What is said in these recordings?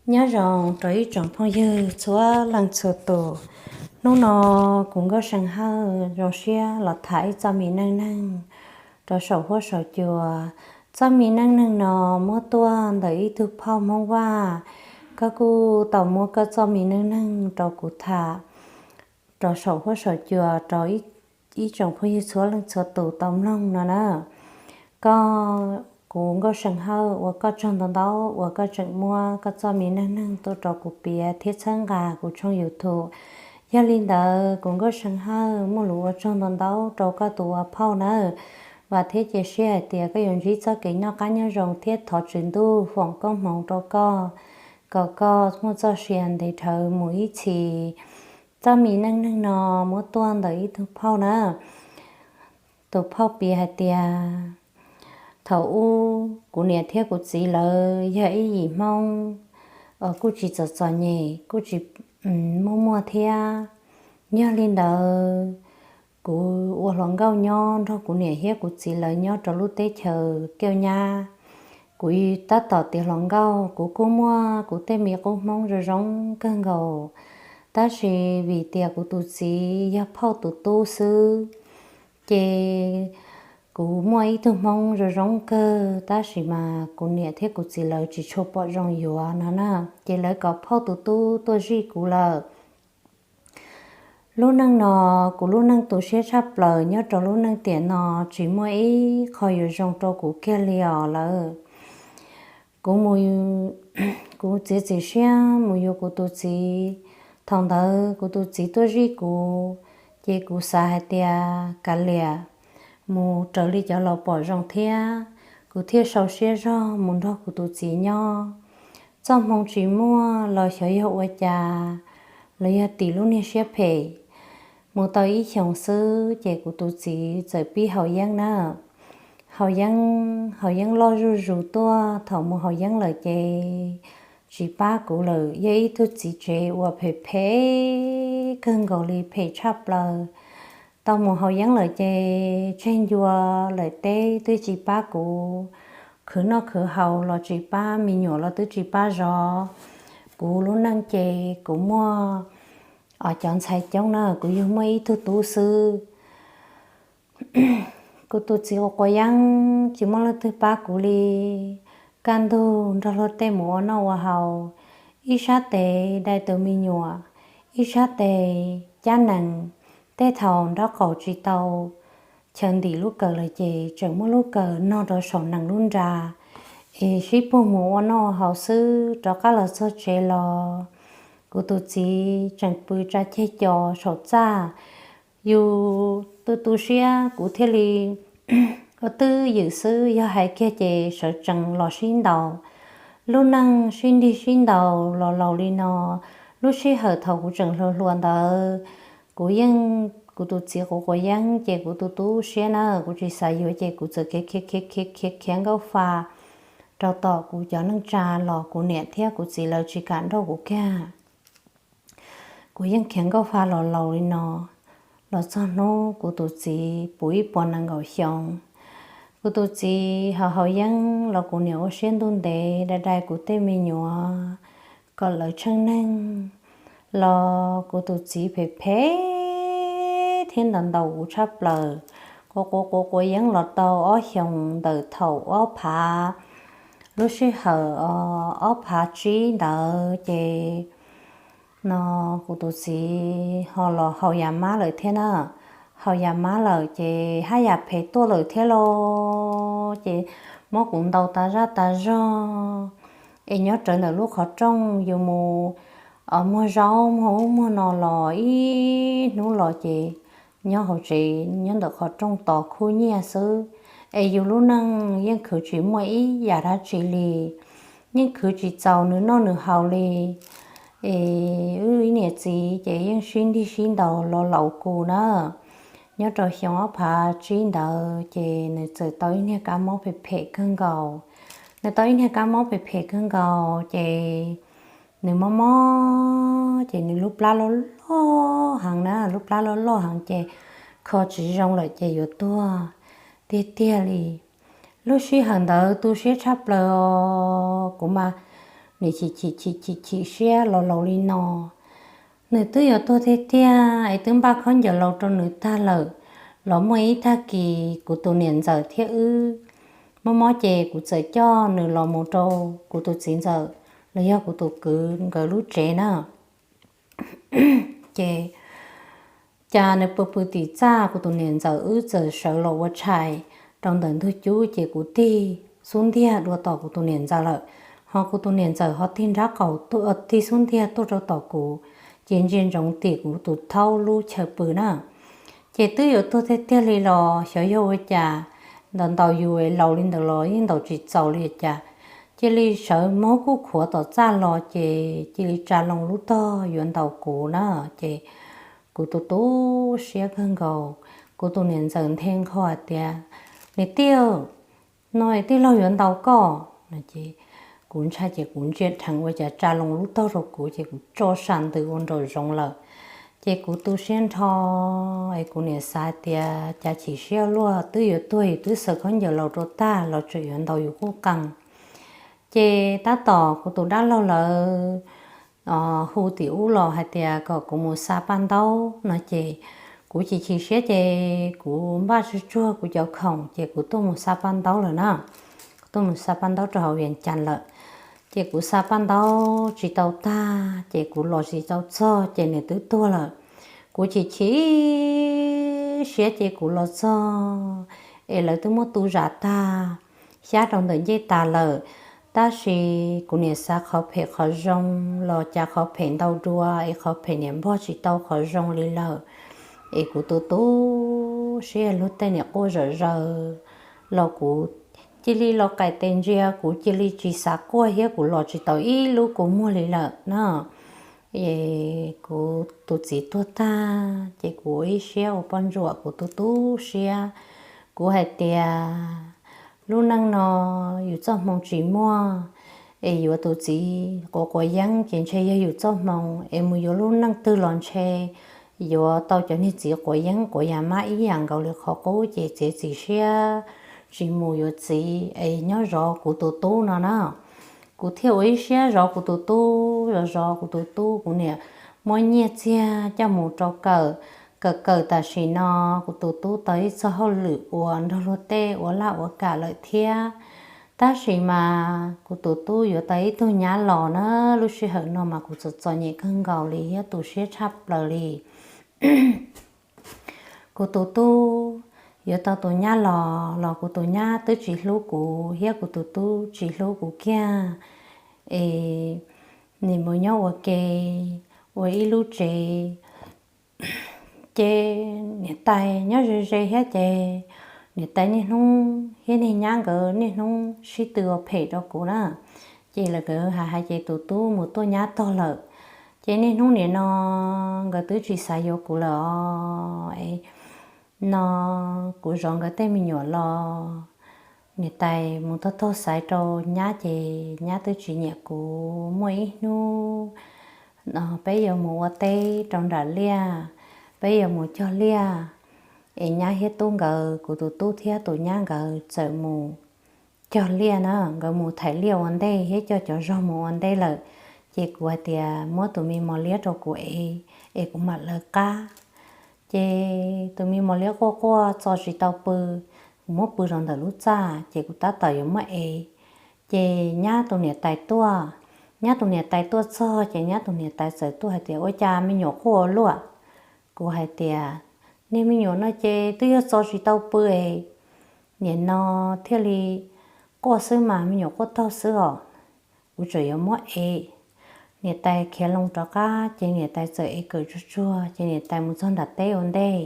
Nyob zoo rau ib tsoom phooj ywg txhua leej txhua tus. Hnub no kuv Nkauj See Hawj zoo siab los tham ib txoj me neej neeg rau saum huab saum cua. Txoj me neej neeg no muab tuaj ntawm ib tug phauj Hmoob Vaj. Koj kuj tau muab koj txoj me neej neeg rau kuv tham rau saum huab saum cua rau ib tsoom phooj ywg txhua leej txhua tus tau mloog no na. Koj, kuv Nkauj See Hawj ua koj tsaug ntau ntau uas koj tseem muab koj txoj me neej neeg tuaj rau kuv piav thiab txhawb nqa kuv tshooj YouTube. Yog li ntawd kuv Nkauj See Hawj muaj lus ua tsaug ntau ntau rau koj tus ua phauj nawb. Vam thiab cia siab hais tias koj yuav ntsib txoj kev noj qab nyob zoo thiab thov Tswv Ntuj foom koob hmoov rau koj, kom koj muaj txoj sia ntev dhawv mus ib txhis. Txoj me neej neeg no muab tuaj ntawm ib tug phauj na. Tus phauj piav hais tias, thaum ub kuv niam thiab kuv txiv lawv yog ib yim Hmoob uas kuj tsis txom txom nyem, kuj tsis muaj muaj thiab. Yog li ntawd, kuv ua hluas nkauj nyob nrog kuv niam thiab kuv txiv lawv nyob rau lub teb chaws Kiaj Nyab. Kuv tab tom tiav hluas nkauj, kuv kuj muaj kuv tej me qub Hmoob zoo zoo kawg nkaus, tab sis vim tias kuv tus txiv yog phauj tus tub xwb, ces kuv muaj ib tug Hmoob zoo zoo kawg, tab sis mas kuv niam thiab kuv txiv lawv tsis tshua pom zoo yuav no na, ces lawv kom phauj tus tub tuaj zij kuv lawm. Lub neej no, kuv lub neej tu siab tshaj plaws nyob rau lub neej tiam no, tsis muaj ib qho yuav zoo rau kuv kiag li os lawm. Kuv mus, kuv txiav txim siab mus yuav kuv tus txiv. Thaum ntawd kuv tus txiv tuaj zij kuv, ces kuv xav hais tias kav liam, mus raws li cov laus pom zoo thiab, kuv thiaj sau siab zog mus nrog kuv tus txiv nyob. Txoj hmoo tsis muaj los xyov yog ua cas, los yog tim lub niag siab phem. Mus tau ib xyoos xwb ces kuv tus txiv txawm pib haus yeeb na. Haus yeeb, haus yeeb loj zuj zus tuaj, thaum mus haus yeeb lawm ces tsis pab kuv lawm. Yog ib tug txiv tsev uas phem phem kawg nkaus li, phem tshaj plaws. Tau mus haus yeeb lawm ces tseg ncua lawm teb twb tsis pab kuv, khwv noj khwv haus los tsis pab, me nyuam los twb tsis pab zov. Kuv lub neej ces kuv muaj cov ntxhais coob na, kuv yug muaj ib tug tub xwb. Kuv tus txiv quav quav yeeb tsis muaj leej twg pab kuv li. Kaj ntug nrog luag tej mus ua noj ua haus, ib sab tes dai tus me nyuam, ib sab tes cab nees. Tej thaum nraub qaum tsis tau chaw ntim lub kawm lawm ces tseem muab lub kawm nog rau saum nees lub nra, es sib puag mus ua noj ua haus xwb. Rov qab los txog tsev los kuv tus txiv tseem pw tsa ceg cos saum txaj. Yus tu tu siab kuv thiaj li ua twj ywm xwb, yog hais kiag ces sawv tsees los sib ntaus. Lub neej sib nrig sib ntaus los laus li no. Lub sij hawm thaum kuv tseem hluas hluas ntawd, kuv yeej, kuv tus txiv quav quav yeeb ces kuv tu tu siab na, kuv tsis xav yuav ces kuv txawm khiav khiav khiav khiav khiav khiav nkauj fa rau tom kuv cov neej tsa los kuv niam thiab kuv txiv lawv tsis kam nrauj kuv kiag. Kuv yeej khiav nkauj fa los laus li no, los txog hnub kuv tus txiv puv ib puas nees nkaum xyoo. Kuv tus txiv haus haus yeeb los kuv niam ua siab ntuj ntev dai dai kuv tej me nyuam kom lawv tsheej neeg, los kuv tus txiv phem phem thiab ntaus ntaus kuv tshaj plaws. Quav quav quav quav yeeb los tau ob xyoos ntawm thaum ob phav, lub sij hawm ob phav tsib ntawd ces no kuv tus txiv ho los haus yas mab lawm thiab na. Haus yas mab lawm ces haj yam phem tuaj lawm thiab lauj, ces muab kuv ntaus tas zaj tas zog. Es nyob rawv ntawm lub qhov rooj yus mus muag zaub muag ub muag no los ib hnub los ces nyob hauv tsev nyob ntawm qhov rooj tos khub nyiaj xwb. Es yus lub neej yeej khwv tsis muaj ib yam dab tsi li, yeej khwv tsis txaus nws noj nws haus li. Es wb ib niam txiv ces yeej sib nrig sib ntaus los laus kuv na. Nyob rau xyoo ob phav tsib ntawd ces nws txawm tau ib niag kab mob phem phem kawg nkaus. Nws tau ib niag kab mob phem phem kawg nkaus ces nws mob mob ces nws lub plab loj loj heev na, lub plab loj loj heev ces kho tsis zoo lawm ces yuav tuag tiag tiag li. Lub sij hawm ntawd tu siab tshaj plaws os, kuv mas nws chim chim chim chim chim siab los laus li no. Nws twb yuav tuag tiag tiag es twb npaj khaub ncaws laus rau nws tag lawm, los muaj ib tag kis kuv tus niam ntxawm thiab wb mob mob ces kuv txawm coj nws los mus rau kuv tus txiv ntxawm los yog kuv tus kwv nkawd lub tsev na. Ces cas nws pw pw tim txaj, kuv tus niam ntxawm wb txawm sawv los ua tshais rau ntawm ntug cub, ces kuv tig xub ntiag dua tom kuv tus niam ntxawm lawm, ho kuv tus niam ntxawm ho tig nrab qaum, tig xub ntiag tuaj rau tom kuv, ces ntsia ntsoov tim kuv tus thaub lub chaw pw na. Ces twb yuav tuag tiag tiag li los xyov yog ua cas, ntaus ntaus yus laus li ntawd los yeej ntaus tsis txaus li cas, cia li sawv mob kuj khuav tom txaj los ces cia li tsa loo lub tog yuav ntaus kuv na. Ces kuv tu tu siab kawg nkaus, kuv tus niam ntxawm nthe nqho hais tias, Niam tij, no tij laug yuav ntaus koj no. Ces kuv ntshai ces kuv ntsia dheev ua cas tsa loo lub tog rau kuv ces kuv tso sam ntws ua nraum zoov lawm. Ces kuv tu siab nrho, es kuv niam xav tias cas chim siab luaj, twb yuav tuag yus twb xaws khaub ncaws laus rau tag los tseem yuav ntaus yus quj qees. Ces tab tom kuv tus dab laug lawv hu tim ub los hais tias kom kuv mus xa paj ntaub no ces kuv chim chim siab ces kuv npaj tsuag tsuag kuv cov khoom ces kuv tuaj mus xa paj ntaub lawm na. Kuv tuaj mus xa paj ntaub rau hauv Vias Cas lawm. Ces kuv xa paj ntaub tsis tau tag ces kuv los tsis tau txog ces nws twb tuag lawm. Kuv chim chim siab ces kuv los txog es lawv twb muab tu zam tag, xyab rau ntawm ncej tas lawm. Tab sis kuv niam xav qhov phem qhov zoo los cas qhov phem ntau dua es qhov phem niam npog tsis tau qhov zoo li lawm. Es kuv tu tu siab lub tej niam quaj zom zaws los kuv cia li los qaim tes ntsia, kuv cia li tsis xav quaj thiab kuv los tsis tau ib lub kua muag li lawm na. Es kuv tus txiv tuag tag ces kuv ua ib siab ua poj ntsuam, kuv tu tu siab. Kuv hais tias lub neej no yus txoj hmoo tsis muaj, es yuav tus txiv quav quav yeeb ces ntshe yog yus txoj hmoo, es mus yuav lub neej twg los ntshe yuav tau cov niag txiv quav yeeb quav yas mab ib yam nkaus li qhov qub ces txiav txim siab tsis mus yuav txiv es nyob zov kuv tus tub no na. Kuv thiaj ua ib siab zov kuv tus tub, zov zov kuv tus tub, kuv niam muab nyiaj txiag coj mus rau kawm. Kawm kawm tam sim no kuv tus tub tau ib txoj hauj lwm ua nrog luag tej ua laj ua kam lawm thiab. Tab sis mas kuv tus tub yuav tau ib tug nyab los na, lub sij hawm no mas kuv txom txom nyem kawg nkaus li thiab tu siab tshaj plaws li. Kuv tus tub yuav tau tus nyab los, los kuv tus nyab twb tsis hlub kuv thiab kuv tus tub tsis hlub kuv kiag. Es nws mus nyob ua ke, ua ib lub tsev, ces niam tais nyob ze ze thiab ces niam tais niaj hnub thiab niag nyab nkawd niaj hnub sib tw ua phem rau kuv na. Ces lawv nkawd hais hais ces tus tub mus tuaj nyab tog lawm. Ces niaj hnub nim no nkawd twb tsis xav yuav kuv lawm os. No kuv zov nkawd tej me nyuam los niam tais mus tog tog xaiv rau nyab ces nyab twb tsis nyiam kuv. Muaj ib hnub peb yuav mus ua teb rau nram liaj, peb yuav mus cog liaj, es nyab thiab tub nkawd, kuv tus tub thiab tus nyab nkawd txawm mus cog liaj na, nkawd mus thaiv liaj ua ntej thiab coj cov zog mus ua ntej lawm. Ces kuv hais tias muab tus me mos liab rau kuv ev es kuv mam lawv qab. Ces tus me mos liab quaj quaj txo tsis tau pw, kuv muab pw rau ntawm lub txaj ces kuv tab tom yuav muab ev. Ces nyab tus niam tais tuaj, nyab tus niam tais tuaj txog ces nyab tus niam tais txawm tuaj hais tias ua cas me nyuam quaj ua luaj. Kuv hais tias niag me nyuam no ces twb yog txo tsis tau pw es, nim no thiaj li quaj xwb mas, me nyuam quaj taug xwb os. Kuv tseem yuav muab ev. Niam tais khiav loo rov qab ces niam tais txawm ev kawm tsuag tsuag ces niam tais mus txog nram teb ua ntej.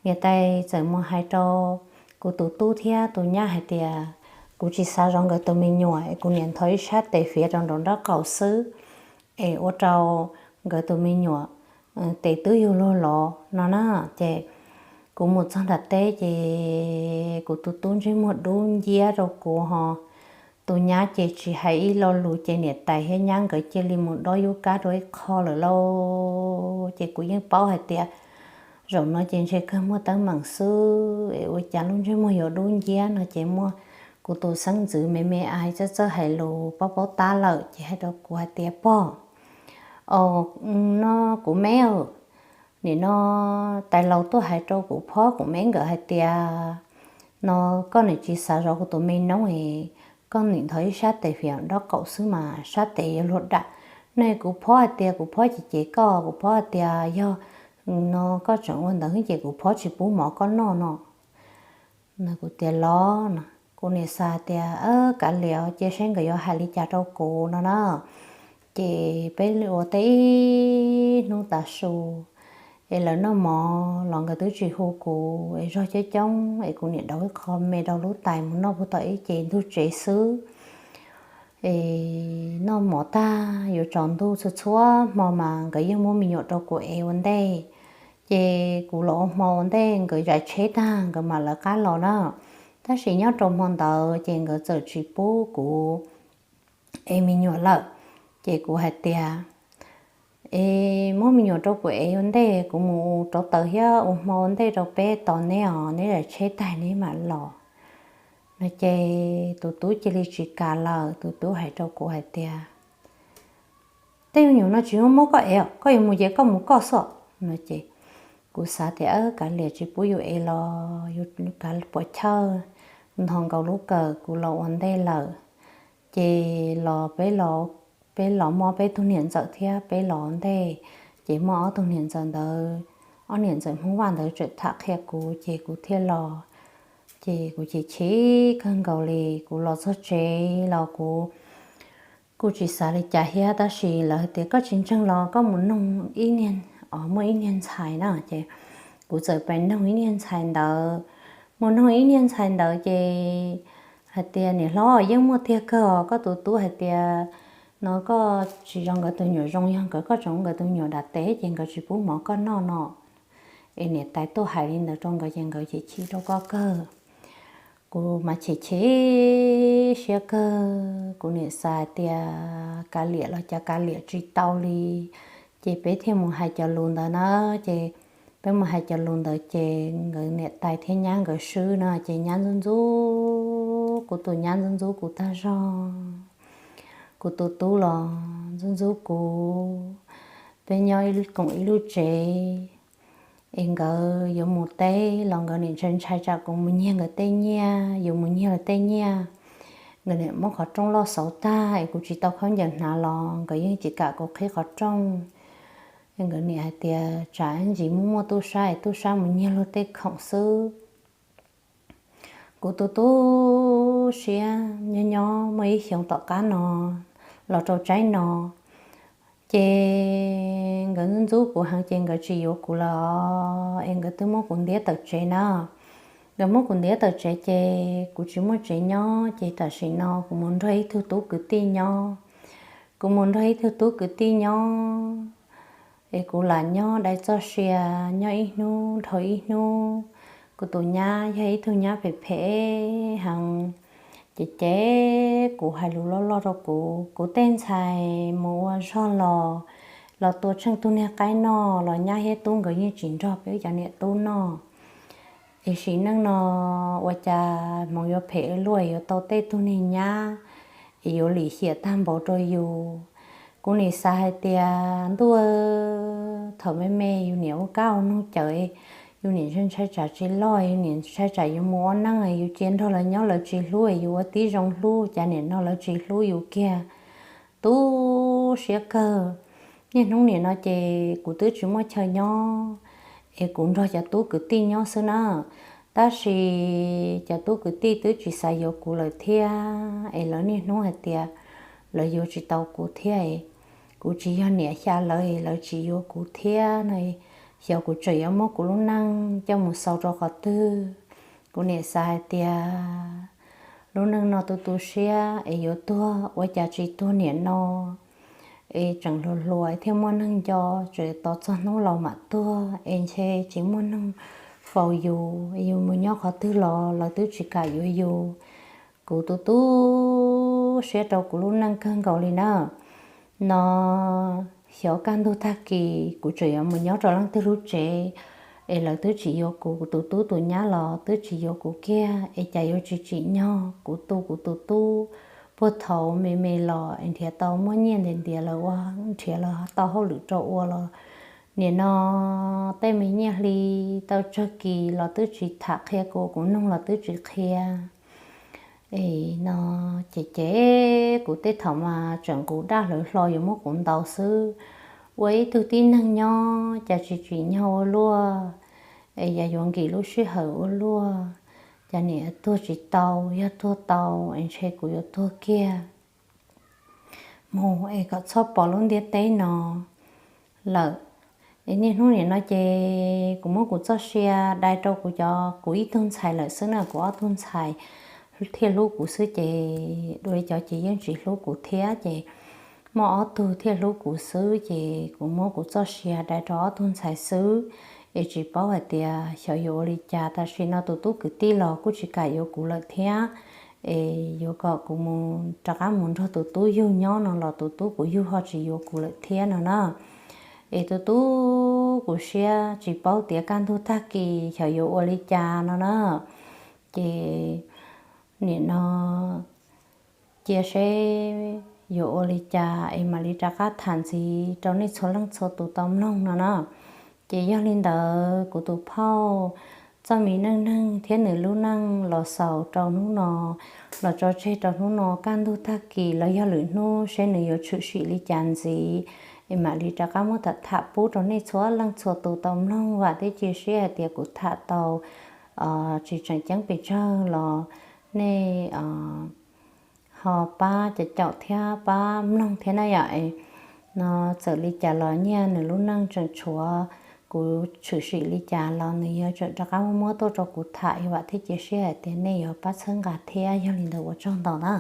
Niam tais txawm mus hais rau kuv tus tub thiab tus nyab hais tias kuv tsis xav zov nkawd tus me nyuam es kuv niam ntho ib sab tes fiav rau nraum nraub qaum xwb es ua rau nkawd tus me nyuam tes twb yug luag los no na. Ces kuv mus txog nram teb ces kuv tus tub ntsej muag dub nciab rau kuv ho. Tus nyab ces tsis hais ib lo lus ces niam tais thiab nyab nkawd cia li mus dob yub kab rau ib qho lawm lauj. Ces kuv yeej paub hais tias zaum no ces ntshe kawg muaj teeb meem xwb es ua cas lub ntsej muag yuav dub nciab no ces muaj Kuv tus xeeb ntxwv me me hais txawj txawj hais lus paub paub tab lawm ces hais rau kuv hais tias, Pog, o, no kuv me, nim no tais laus tuaj hais rau kuv phob kuv me nkawd hais tias no koj nim tsis xav zov kuv tus me noob es koj nim ntov ib sab tes fiam nraub qaum xwb mas sab tes yuav luag dam. No kuv phob hais tias kuv phob ces cem koj, kuv phob hais tias yog no koj tseem ua ntawd ces kuv phob tsis pub mov koj noj no. Kuv tias los no, kuv nim xav tias kav liam cia saib nkawd yuav hais li cas rau kuv no na. Ces peb ua teb ib hnub tav su es lawv noj mov los nkawd twb tsis hu kuv es zog coob coob es kuv nim dauv ib qho me rau lub tais mus noj puag tom ib ce ntug tsev xwb. Es noj mov tag yuav tsaus ntuj txhua txhua hmo mas nkawd yeej muab me nyuam rau kuv ev ua ntej. Ces kuv los ua hmo ua ntej nkawd zais tsheb tag nkawd mam lawv qab los na. Tab sis nyob rau hmo ntawd ces nkawd txawm tsis pub kuv ev me nyuam lawm. Ces kuv hais tias, Es muab me nyuam rau kuv ev ua ntej, kuv mus rauv taws thiab ua hmo ua ntej rau peb tos neb os, neb zais tsheb tag neb mam los no. Ces tus tub cia li tsis kam lawm, tus tub hais rau kuv hais tias, Tej me nyuam no tsis muab koj ev, koj yuav mus ces koj mus koj xwb no. Ces kuv xav tias kav liam tsis pub yus ev los yus kav puas chawj, nthos nkaus lub kawm kuv los ua ntej lawm. Ces los peb los, peb los muaj peb tug niam ntxawm thiab peb los ua ntej. Ces muaj ob tug niam ntxawm ntawd, ob niam ntxawm Hmoob Vaj ntawd tseem tham qhia kuv ces kuv thiaj los. Ces kuv chim chim kawg nkaus li, kuv los txog tsev los kuv kuj tsis xav li cas thiab, tab sis lawv hais tias koj tsis ntseeg los koj mus noog ib niag, o, muaj ib niag ntxhais na. Ces kuv txawm pais noog ib niag ntxhais ntawd. Mus noog ib niag ntxhais ntawd ces hais tias, Niam hlob, yeej muaj tiag kawg os, koj tus tub hais tias no koj tsis zov nkawd tus nyuam zoo, yog nkawd, koj tseem ua nkawd tus nyuam dam tes ces nkawd tsis pub mov koj noj no. Es niam tais tuaj hais li ntawd rau nkawd ces nkawd chim chim rau koj kawg. Kuv mas chim chim siab kawg, kuv nim xav hais tias kav liam los cas kav liam tsis tau li. Ces peb thiaj mus hais cov lus ntawd na. Ces peb mus hais cov lus ntawd ces nkawd niam tais thiab nyab nkawd swb no ces nyab ntxub ntxub, kuv tus nyab ntxub ntxub kuv tag zog. Kuv tus tub los ntxub ntxub kuv. Peb nyob koom ib lub tsev es nkawd yuav mus teb los nkawd nim ntshai ntshai tsam kuv mus nyiag nkawd tej nyiaj, yus mus nyiag lawv tej nyiaj. Nkawd nim muab qhov rooj loj xauv tag es kuv tsis tau khaub ncaws hnav los nkawd yeej tsis kam kuv qhib qhov rooj. Nkawd nim hais tias tsam ntsis muaj muaj tub sab es tub sab mus nyiag luag tej khoom xwb. Kuv tus tub siab nyob nyob muaj ib xyoos tom qab no los rau tsaib no, ces nkawd ntxub ntxub kuv heev ces nkawd tsis yuav kuv lawm es nkawd twb muab kuv ntiab tawm tsev na. Nkawd muab kuv ntiab tawm tsev ces kuv tsis muaj tsev nyob ces tam sim no kuv mus nrog ib tug tub kwv tij nyob. Kuv mus nrog ib tug tub kwv tij nyob es kuv lam nyob dai txoj sia, nyob ib hnub dhau ib hnub. Kuv tus nyab yog ib tug nyab phem phem heev, ces ces kuv hais lus loj loj rau kuv, kuv tej ntxhais mus ua zog los, los tua tsheej tug niag qaib noj los nyab thiab tub nkawd yeej tsis nrog peb cov niam tub noj. Es sim neej no ua cas hmoov yuav phem ua luaj, yuav tau tej tug niag nyab es yuav lim hiam tag npaum rau yus. Kuv nim xav hais tias ntuj, thaum me me yus niam ua kab ua noog cawm, yus niam ntshai tsam tsis loj, yus niam ntshai tsam yus mus ua neej yus cia nrog lawv nyob lawv tsis hlub, yus ua tib zoo hlub, cas nim no lawv tsis hlub yus kiag. Tu siab kawg. Niaj hnub nim no ces kuv twb tsis muaj chaw nyob es kuv nrog cov tub kwv tij nyob xwb na. Tab sis cov tub kwv tij twb tsis xav yuav kuv lawm thiab es lawv niaj hnub hais tias lawv yuav tsis tau kuv thiab, kuv tsis yog niam xya lawv es lawv tsis yuav kuv thiab no, xyov kuv tseem yuav muab kuv lub neej coj mus xaus rau qhov twg. Kuv nim xav hais tias lub neej no tu tu siab es yuav tuag ua cas tsis tuag nim no, es tseem hluas hluas thiaj muaj neeg nco, tseem tos txog hnub laus mam tuag es ntshe tsis muaj neeg faus yus, yus mus nyob qhov twg los lawv twb tsis kam yuav yus. Kuv tu tu siab rau kuv lub neej kawg nkaus li na. No xyov kaj ntug tag kis kuv tseem yuav mus nyob rau leej twg lub tsev es lawv twb tsis yuav kuv, kuv tus tub tus nyab los twb tsis yuav kuv kiag, es cas yuav tsis tsim nyog kuv tu kuv tus tub puag thaum me me los es nrhiav tau muaj nyiaj ntiav ntiav lawv ua, nrhiav lawv tau hauj lwm rau ua los nim no tej me nyiaj hli tau tsawg kis los twb tsis tham qhia kuv, kuv nug los twb tsis qhia. Es no ces ces kuv tej thaum mas tseem nqus daj hlawv hlo yuav muab kuv ntaus xwb. Ua ib tug tib neeg nyob cas tsis tsim nyog ua luaj, es yog yuav nkim lub sij hawm ua luaj, cas nim tuag tsis tau, yog tuag tau es ntshe kuv yuav tuag kiag mus es kom txhob pom lub ntiaj teb no lawm. Es niaj hnub nim no ces kuv muab kuv txoj sia dai rau kuv cov, kuv ib tug ntxhais lawm xwb na, kuv ob tug ntxhais thiaj hlub kuv xwb ces dua li cov ces yeej tsis hlub kuv thiab ces muaj ob tug thiaj hlub kuv xwb ces kuv muab kuv txoj sia dai rau ob tug ntxhais xwb. Es tsis paub hais tias xyov yuav ua li cas, tam sim no tus tub kwv tij los kuj tsis kam yuav kuv lawm thiab. Es yuav kom kuv mus rov qab mus nrog tus tub yug nyob no los tus tub kuv yug ho tsis yuav kuv lawm thiab no na. Es tus tub kuv siab tsis paub tias kaj ntug tag kis xyov yuav ua li cas no na. Ces nim no cia seb yuav ua li cas es mam li rov qab tham ntxiv rau nej txhua leej txhua tus tau mloog no na. Ces yog li ntawd kuv tus phauj txoj me neej neeg thiab nws lub neej los xaus rau hnub no, los tso tseg rau hnub no, kaj ntug tag kis los yog lwm hnub seb nws yuav tshwm sim li cas ntxiv, es mam li rov qab muab tham tham pub rau nej txhua leej txhua tus tau mloog. Vam thiab cia siab hais tias kuv tham tau tsis tseem ceeb pes tsawg los nej ho pab caum caum thiab pab mloog thiab na yom. No txawm li cas los nyiaj nws lub neej tseem tshuav, kuv tshwm sim li cas los nws yuav tseem rov qab muab muab tuaj rau kuv tham, vam thiab cia siab hais tias nej yuav pab txhawb nqa thiab. Yog li ntawd ua tsaug ntau na.